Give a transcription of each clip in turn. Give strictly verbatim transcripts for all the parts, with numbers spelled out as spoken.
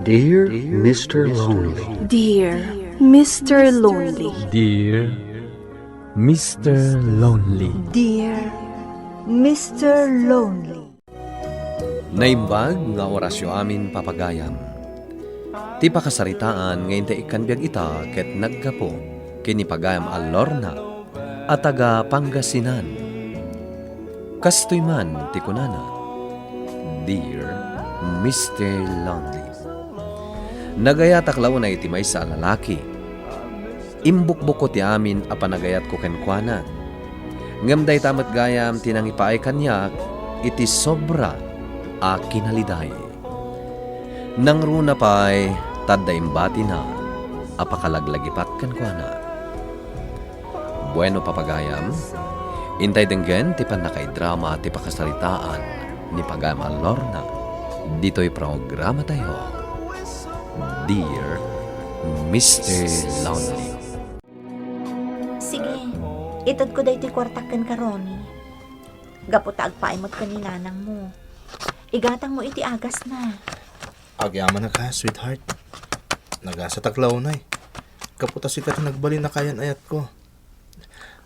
Dear Mister Lonely. Dear Mister Lonely. Dear Mister Lonely. Dear Mister Lonely. Naimbag nga orasyo amin, papagayam. Ti pakasaritaan nga intay ikkan biag ita ket naggapu ken ni pagayam a Lorna a taga Pangasinan. Kastoy man ti kunana, "Dear Mister Lonely." Nagayatak la unay iti maysa a lalaki. Imbukbukko ti amin a panagayatko kenkuana. Ngem dayta met gayam ti nangipaay kaniak iti sobra a kinaliday. Nangruna pay ta adda imbatina a pakalaglagipat kenkuana. Bueno, papagayam, intay denggen ti pannakaidrama ti pakasaritaan ni pagayam a Lorna ditoy programatayo, Dear Mister Lonely. Sige, itedko daytoy kuartak kenka, Romy. Gapu ta agpaay met ken ni nanangmo. Igatangmo iti agasna. Agyamanak, sweetheart. Nagasatak la unay. Gapu ta sika ti nagbalin a kaayan-ayatko.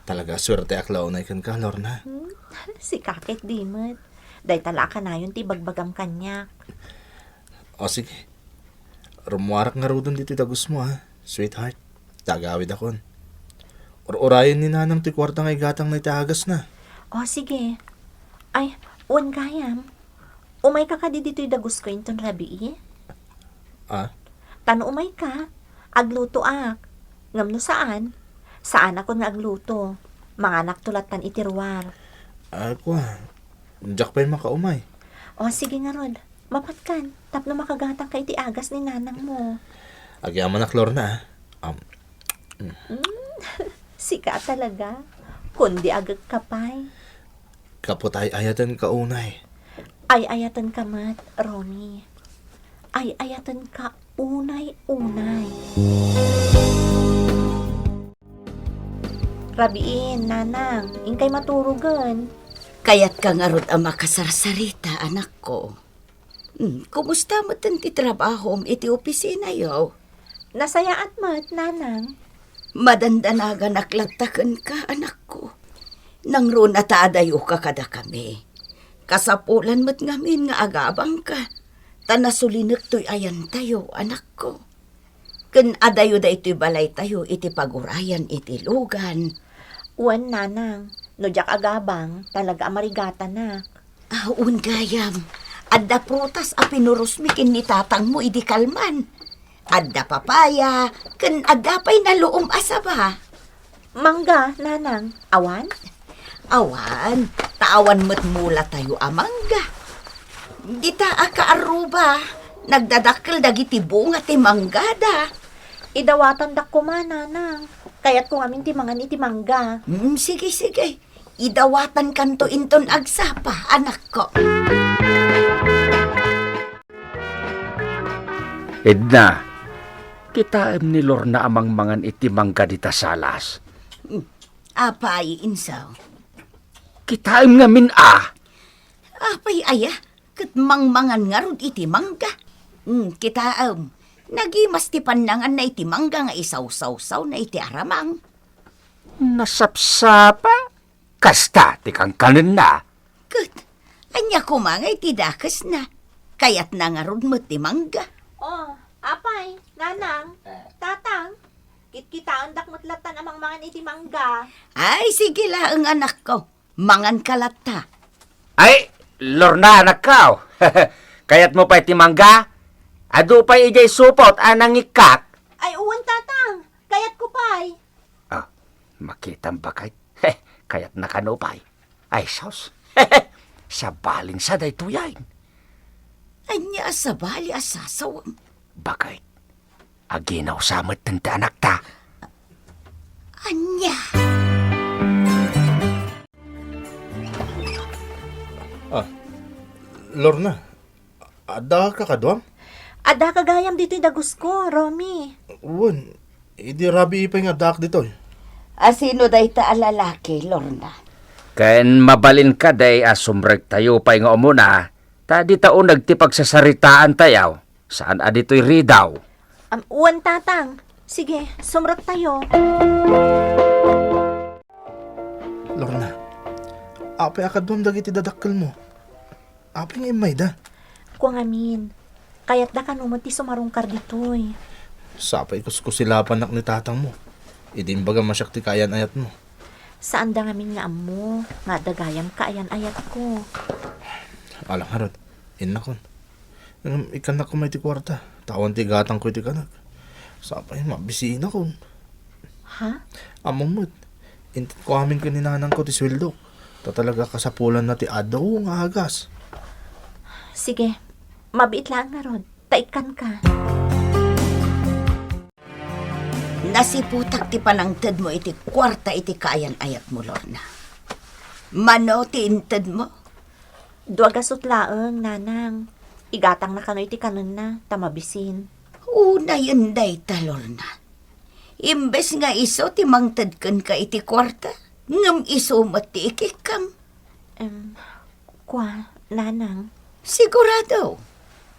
Talaga, suerteak la unay kenka, Lorna. Hmm? Sika ket di met. Dayta la a kanayon ti ibagbagam kaniak. O sige. Rummuarak ngaruden ditoy dagusmo, ha, sweetheart. Ta agawidakon. Ur-urayen ni nanang ti kuarta nga igatangna iti agasna. O, sige. Ay, wen gayam. Umayka kadi ditoy dagusko inton rabii? Ah? Ta no umayka, aglutoak. Ngem no saan, saanakon nga agluto. Manganakto lattan iti ruar. Ah, kua. Diak pay makaumay. O, sige ngarud. Mapatkan, tapno makagatangka iti agas ni nanangmo. Agyamanak, Lorna, ah. Am. Mm, sika talaga. Kundi agekka pay. Gapu ta ay-ayatenka unay. Ay-ayatenka met, Romy. Ay-ayatenka unay-unay. Rabiin, nanang, inkay maturogen. Kayatka ngarud a makasarsarita, anakko. Hmm, kumusta metten ti trabahom iti opisinayo? Nasayaat met, nanang. Madandanaganak latta kenka, anakko. Nangruna ta adayoka kadakami. Kasapulan met ngamin nga agabangka, ta nasulinek toy ayantayo, anakko. Ken adayo daytoy balaytayo iti pagurayan iti lugan. Wen, nanang, no diak agabang, talaga a marigatanak. Ah, wen gayam, adda prutas a pinurosmi ken ni tatangmo idi kalman. Adda papaya, ken adda pay naluom a saba. Mangga, nanang, awan? Awan, ta awan met mulatayo a mangga. Dita a kaarruba, nagdadakkel dagiti bunga ti manggada. Idawatandak koma, nanang. Kayatko ngamin ti mangan iti mangga. Mm, sige, sige. Idawatankanto inton agsapa, anakko. Edna, kitaem ni Lorna a mangmangan iti mangga dita salas. Mm. Apay, insaw? Kitaem ngamin a. Apay aya, ket mangmangan ngarud iti mangga. Mm, kitaem, nagimas ti pannanganna iti mangga nga isawsawsawna iti aramang. Nasapsapa? Kasta ti kankanenna. Ket, ania koma nga iti dakesna? Kayatna ngarud met ti mangga. Oh, apay, nanang, tatang, kitkitaendak met lattan a mangmangan iti mangga. Ay, sige laeng, anakko. Manganka latta. Ay, Lorna, anakko. Kayatmo pay ti mangga? Adu pay idiay supot a nangikkak. Ay, wen, tatang. Kayatko pay. Ah, makitam, baket. Heh, kayatna kano pay. Ay, sus. Sabalin sa daytoy ay. Ania a sabali a sasawem? Baket. Aginaw sa met ti anakta. Ania? Ah, Lorna, adda ka kaduam? Adda ka gayam ditoy dagusko, Romy. Wen, idi rabii pay nga addaak ditoy. A sino dayta a lalaki, Lorna? Ken mabalinka, day, a sumrektayo pay nga umuna, ta dita uneg ti pagsasaritaantayo. Saan a ditoy ridaw? Am, wen, Tatang. Sige, sumrektayo. Lorna, apay a kaduam dagiti dadakkelmo? Apay nga immayda? Kua ngamin, kayatda kano met ti sumarungkar ditoy. Sapay kuskusilapanak ni tatangmo. Idi imbagam a siak ti kaayan-ayatmo. Saanda ngamin nga ammo nga adda gayam kaayan-ayatko. Ala ngarud, innakon. Ngem ikkannak koma iti kuarta, ta awan ti igatangko iti kanak. Sapay, mabisinakon. Ha? Ammom met, intedko amin ken ni nanangko ti sueldok. Ta talaga kasapulanna ti adu nga agas. Sige, mabiit laeng ngarud, ta ikkanka. Nasiputak ti panangtedmo iti kuarta iti kaayan-ayatmo, Lorna. Mano ti intedmo? Dua gasut laeng, Nanang. Igatangna kano iti kanenna, ta mabisin. Unayen dayta, Lorna. Imbes nga isu ti mangted kenka iti kuarta, ngem isu met ti ikikkam. Em, kua, Nanang. Sigurado,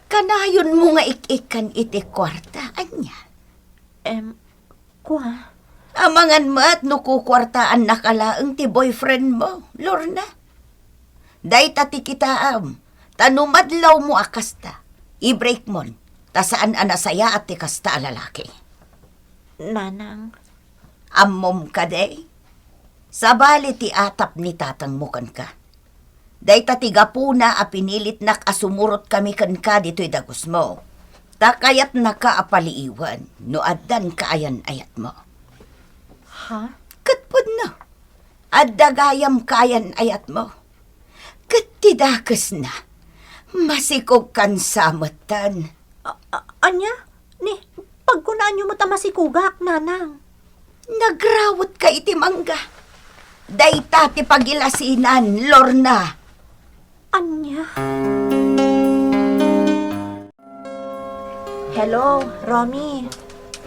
kanayonmo nga ik-ikkan iti kuarta, ania? Em, kua. Amangan met no kukuartaannaka laeng ti boyfriendmo, Lorna. Dayta ti kitaem, ta no madlawmo a kasta, i-breakmon, ta saan a nasayaat ti kasta a lalaki. Nanang. Ammom kadi? Sabali ti atap ni tatangmo kenka. Dayta ti gapuna a pinilitnak a sumurotkami kenka ditoy dagusmo. Ta kayatnaka a paliiwen no addan kaayan-ayatmo. Ha? Ket pudno, adda gayam kaayan-ayatmo. Ket ti dakesna, masikogkan sa metten. A-, a-, ania? Ni, pagkunaanyo met a masikogak, Nanang. Nagrawetka iti mangga. Dayta ti pagilasinan, Lorna. Ania? Hello, Romy.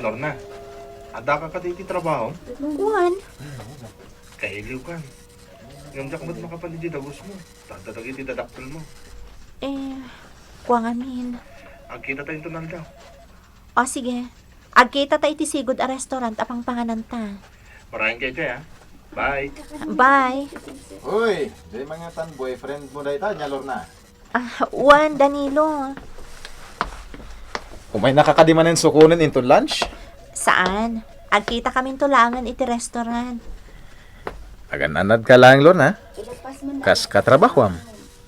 Lorna, addaka kadi iti trabaho? Wen. Kailiwkan. Ngem diak met makapan iti dagusmo. Ta adda dagiti dadakkelmo. Eh, kua ngamin. Agkitata inton aldaw. O, sige. Agkitata iti sigud a restaurant a pangpangananta. Marayan kayo, Jay, ha? Bye. Bye. Uy, di mangatan boyfriendmo dayta, nia, Lorna? Ah, wen, Danilo. Umaynaka kadi manen sukonen inton lunch? Saan. Agkitakaminto laengen iti restaurant. Agan-annadka laeng, Lorna. Kas katrabahoam,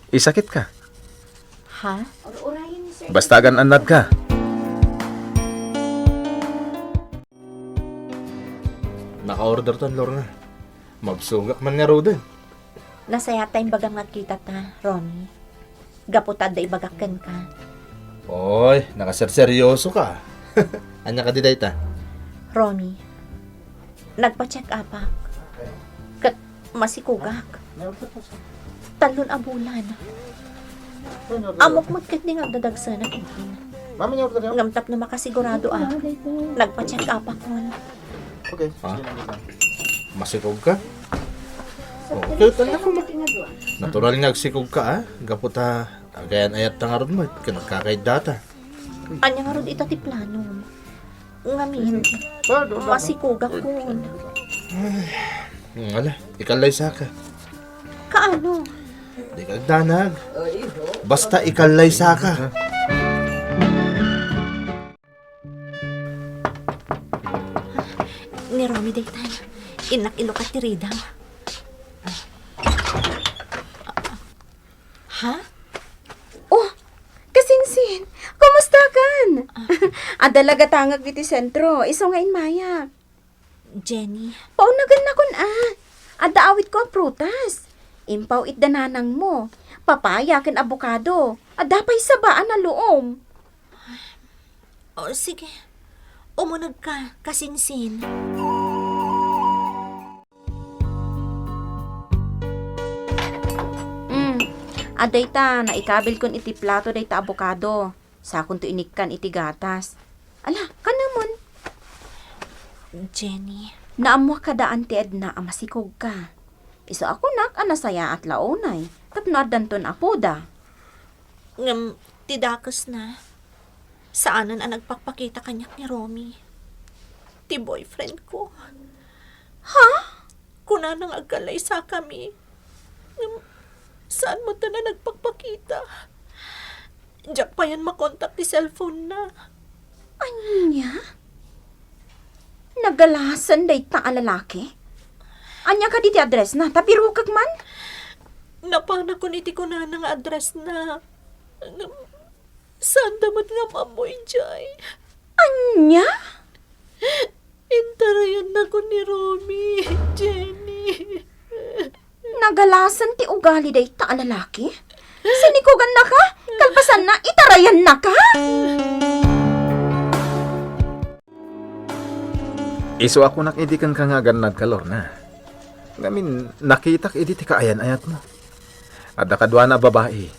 isakitka. Ha? Basta agan-annadka. Naka-orderton, Lorna. Mabsogak man ngaruden. Nasayaat ta imbagam nga agkitata, Romy. Gapu ta adda ibagak kenka. Oy, nakaserseryosoka. Ania kadi dayta? Romy, nagpa-check-upak. Ket masikogak. Tallon a bulan. Ammok met ketdi nga agdadagsenak idi. Ngem tapno makasigurado a, nagpa-check-upakon. Okay. Ha? Masikogka? Oh, ket ania koma? Natural nga agsikogka, a. Gapu ta agayan-ayatta ngarud met ken agkakaiddata. Ania ngarud ita ti planom? Ngamin, masikogakon. Ay, ala, ikallaysaka. Kaano? Dika agdanag. Basta ikallaysaka. Ni Romy daytan. Innak ilukat ti ridaw. Ha? Oh, kasinsin, kumustakan? Ah. Adda la gatangak iti sentro, isu nga immayak. Jenny. Paunagennakon a. Adda awitko a prutas. Impaw-itda nanangmo. Papaya ken abokado. Adda pay sabaan a luom. O, sige. Umunegka, kasinsin. Mm. Adda ita, naikabilkon iti plato dayta abokado. Sakonto inikkan iti gatas. Ala, kanemon. Jenny. Naammoak kada Auntie Edna a masikogka. Isu a kunak a nasayaat la unay, tapno addanton apoda. Ngem ti dakesna, Saanen a nagpakpakita kaniak ni Romy, ti boyfriend ko. Ha? Kunana nga agkallaysakami. Ngem saan met a nagpakpakita. Diak payen makontak ti cellphone na. Ania? Nagalasan dayta a lalaki? Ania kadi ti address na? Ta birukek man? Napanakon iti kunana nga address na. Ngem saanda met nga maammo idiay. Ania? Intarayannakon ni Romy, Jenny. Nagalasan ti ugali dayta a lalaki? Sinikugannaka? Kalpasanna, itarayannaka? Isu a kunak idi kenka nga agannadka, Lorna. Ngamin, nakitak idi ti kaayan-ayatmo. Adda kaduana a babai,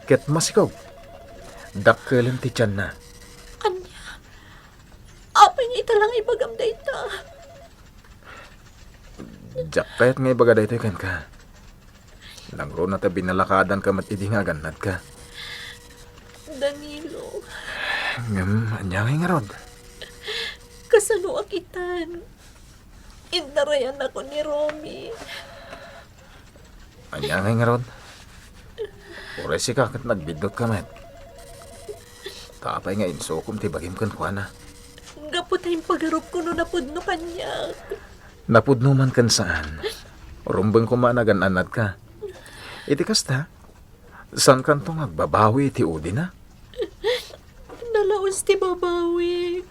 ket masikog. Dakkelen ti tianna. Ania? Apay nga ita la nga ibagam dayta? Diak kayat nga ibaga daytoy kenka. Nangruna ta binalakadanka met idi nga agannadka. Danilo. Ngem, ania ngay ngarud? Kasanoak itan? Intarayannakon ni Romy. Ania ngay ngarud? Uray sika ket nagbiddutka met. Ta apay nga insukom ti bagim kenkuana? Gapu ta impagarupko no napudno kaniak. Napudno man ken saan, rumbeng koma a nagan-annadka. Iti kasta, saankanto nga agbabawi iti udina? Nalaus ti babawik.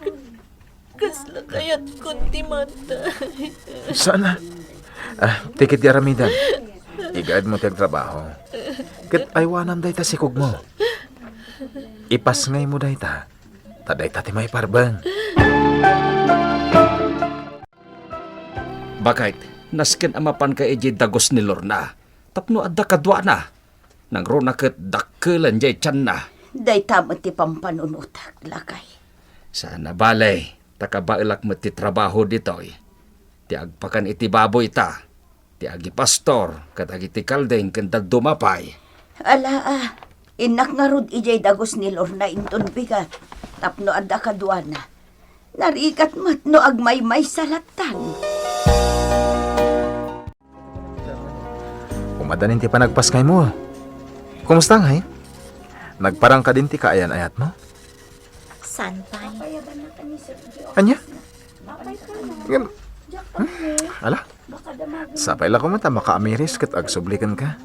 Kasla kayatkon ti matay. Saan a? Ah, ti ket ti aramidem. Igaedmo ti agtrabaho. Ket aywanam dayta sikogmo. Ipasngaymo dayta, ta dayta ti maiparbeng. Bakay, nasken a mapanka idiay dagus ni Lorna, tapno adda kaduana. Nangruna ket dakkelen diay tianna. Dayta met ti pampanunotak, lakay. Saan a bale, ta kabaelak met ti trabaho ditoy. Ti agpakan iti baboyta, ti agipastor, ket agitikalden ken dadduma pay. Ala, a, innak ngarud idiay dagus ni Lorna inton bigat, tapno adda kaduana. Narigat met no agmaymaysa lattan. Umadanin ti panagpaskaymo. Kumusta ngay? Nagparang kadin ti kaayan-ayatmo? Saan pay? Ania? Ngem, hmm? Ala? Sapay la koma ta makaamiris ket agsubli kenka.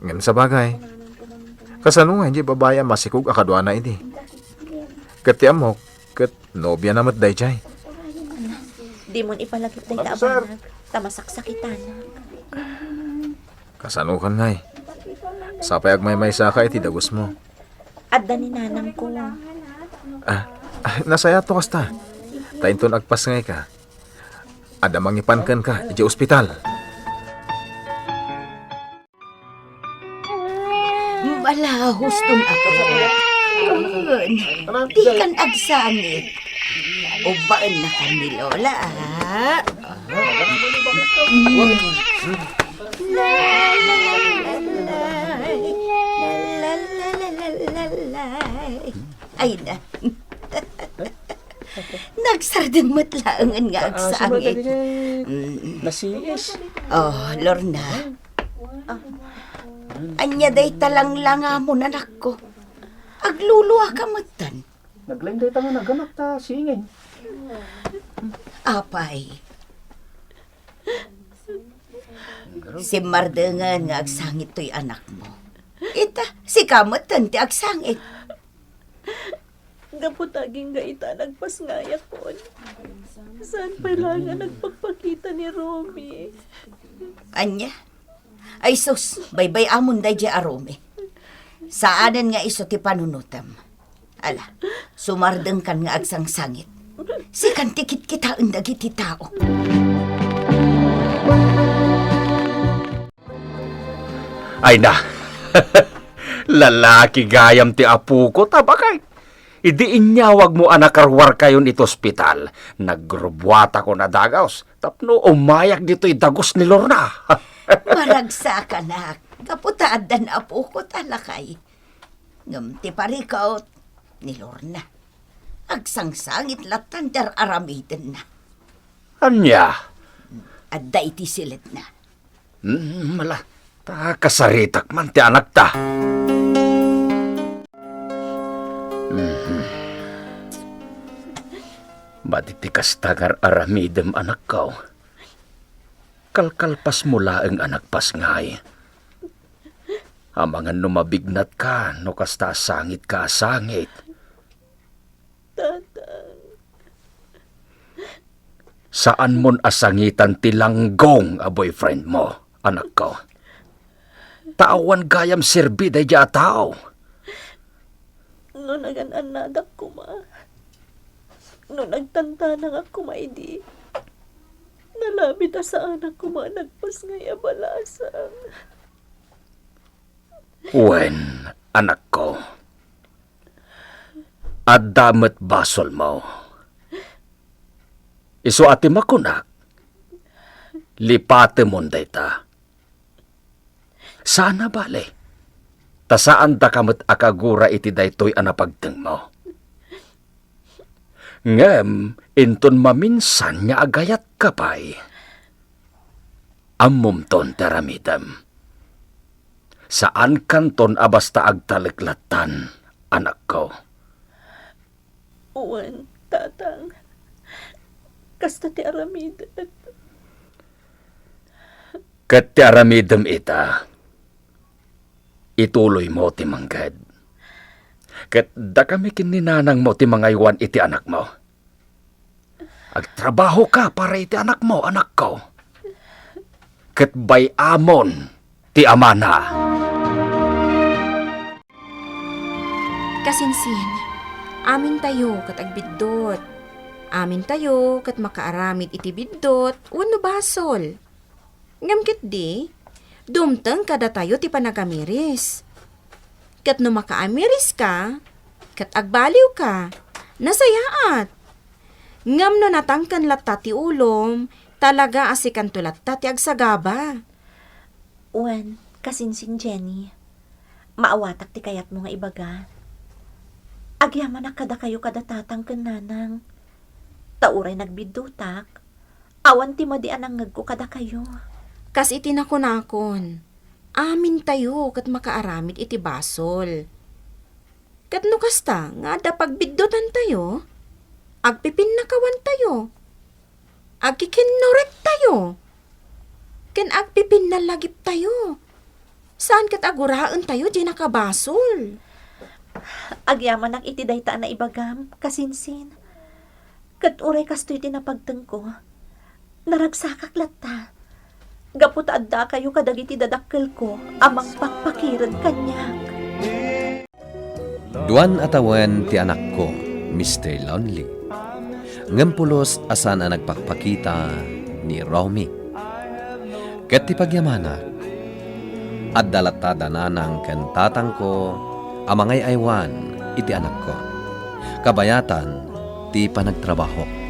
Ngem sabagay, kasano nga idiay babai a masikog a kaduana idi? Ket ti ammok, ket nobiana met daydiay. Dimon ipalagip dayta a banag, ta masaksakitanak. Kasanokan ngay? Sapay agmaymaysaka iti dagusmo. Adda ni nanangko. Ah, ah, nasayaatto kasta. Ta inton agpasngayka, adda mangipan kenka idiay ospital. Malahuston ako. Dikan agsangit. Ubaen na kan ni Lola, ah. Ay na. Nagsardeng met laengen nga agsangit. Mm. Nasiis. Oh, Lorna. Ania dayta langlangam, anakko? Agluluaka metten. Naglaing dayta nga naganak ta singin. Apay. Simmardengen nga agsangit toy anakmo. Ita, sika metten ti agsangit. Gapu ta agingga ita a nagpasngayakon. Saan pay la nga nagpakpakita ni Romy? Ania? Ay sus, baybay-amon daydiay a Romy. Saanen nga isu ti panunotem. Ala, sumardengkan nga agsangsangit. Sikan ti kitkitaen dagiti tao. Ay na, lalaki gayam ti apoko, ta bakay. Idi inyawagmo a nakaruarkayon iti ospital, nagrubbuatakon a dagaus tapno umayak ditoy dagus ni Lorna. Maragsakanak, gapu ta addan apoko ta lakay. Ngem ti parikut, ni Lorna. Agsangsangit lattan ti ar-aramidenna. Ania? Adda iti siletna. Hmm, mala, ta kasaritak man ti anakta. Mhm. Madi ti kasta nga ar-aramidem, anakko. Kalkalpasmo laeng a nagpasngay. Amangan no mabignatka no kasta a sangitka a sangit. Tatang. Saanmon a sangitan ti langgong a boyfriendmo, anakko. Ta awan gayam serbi daydiay a tao. No nagan-annadak koma, no nagtantanangak koma idi, nalabit a saanak koma a nagpasngay a balasang. Wen, anakko, adda met basolmo. Isu a ti makunak, lipatemon dayta. Saan a bale, ta saandaka met a kagura iti daytoy a napagtengmo. Ngem inton maminsan nga agayatka pay, ammomton ti aramidem. Saankanton a basta agtalek lattan, anakko. Wen, tatang. Kasta ti aramidek. Ket ti aramidem ita, ituloymo ti mangged. Ket dakami ken ni nanangmo ti mangaywan iti anakmo. Agtrabahoka para iti anakmo, anakko. Ket bay-amon ti amana. Kasinsin, amintayo ket agbiddut. Amintayo ket makaaramid iti biddut wenno basol. Ngem ketdi, dumteng kadatayo ti panagamiris. Ket no makaamiriska, ket agbaliwka, nasayaat. Ngem no natangken latta ti ulom, talaga a sikanto latta ti agsagaba. Wen, kasinsin Jenny, maawatak ti kayatmo nga ibaga. Agyamanak kadakayo kada tatang ken nanang. Ta uray nagbiddutak, awan ti madi a nangngegko kadakayo. Kas iti nakunakon, amintayo ket makaaramid iti basol. Ket no kasta nga adda pagbiddutantayo, agpipinnakawantayo, agkikinnurektayo, ken agpipinnalagiptayo. Saan ket a guraentayo ti nakabasol. Agyamanak iti dayta a naibagam, kasinsin. Ket uray kastoy ti napagtengko, naragsakak latta. Gapu ta addakayo kadagiti dadakkelko a mangpakpakired kaniak. Duan a tawen ti anakko, Mister Lonely. Ngem pulos a saan a nagpakpakita ni Romy. Ket ti pagyamanak, adda latta da nanang ken tatangko a mangay-aywan iti anakko. Kabayatan ti panagtrabahok.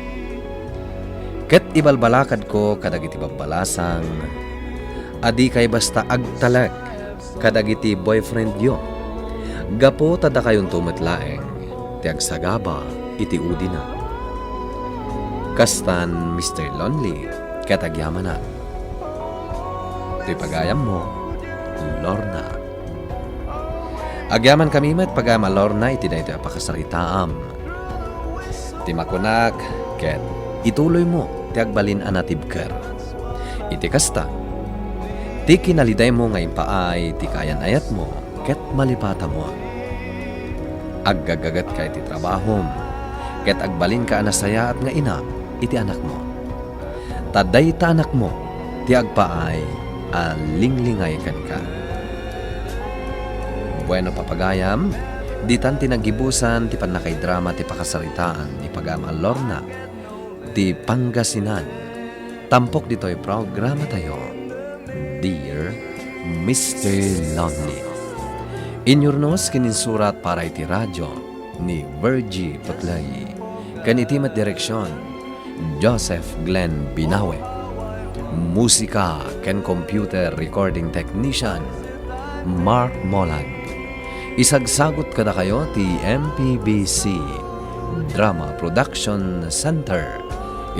Ket ibalbalakadko kadagiti babbalasang a dikay basta agtalek kadagiti boyfriendyo, gapu ta dakayonto met laeng ti agsagaba iti udina. Kastan, Mister Lonely, ket agyamanak. Toy pagayammo, Lorna. Agyamankami met, pagayam a Lorna, iti daytoy a pakasaritaam. Ti makunak, ket ituloymo ti agbalin a natibker. Iti kasta, ti kinalidaymo nga impaay ti kaayan-ayatmo ket malipatamon. Aggaggagetka iti trabahom, ket agbalinka a nasayaat nga ina iti anakmo. Ta dayta anakmo ti agpaay a linglingay kenka. Bueno, papagayam, ditan ti naggibusan ti pannakaidrama ti pakasaritaan ni pagayam a Lorna ti Pangasinan. Tampok ditoy programatayo, Dear Mister Lonely. Inyurnos ken insurat para iti radio ni Virgie Putlay. Ken iti met direksion, Joseph Glenn Binawe. Musika ken computer recording technician, Mark Molag. Isagsagut kadakayo ti M P B C Drama Production Center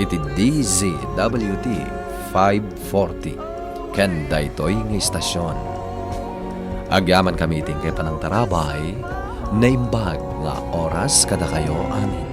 iti D Z W T five forty ken daytoy nga istasion. Agyamankami iti inkay panangtarabay, naimbag nga oras kadakayo amin.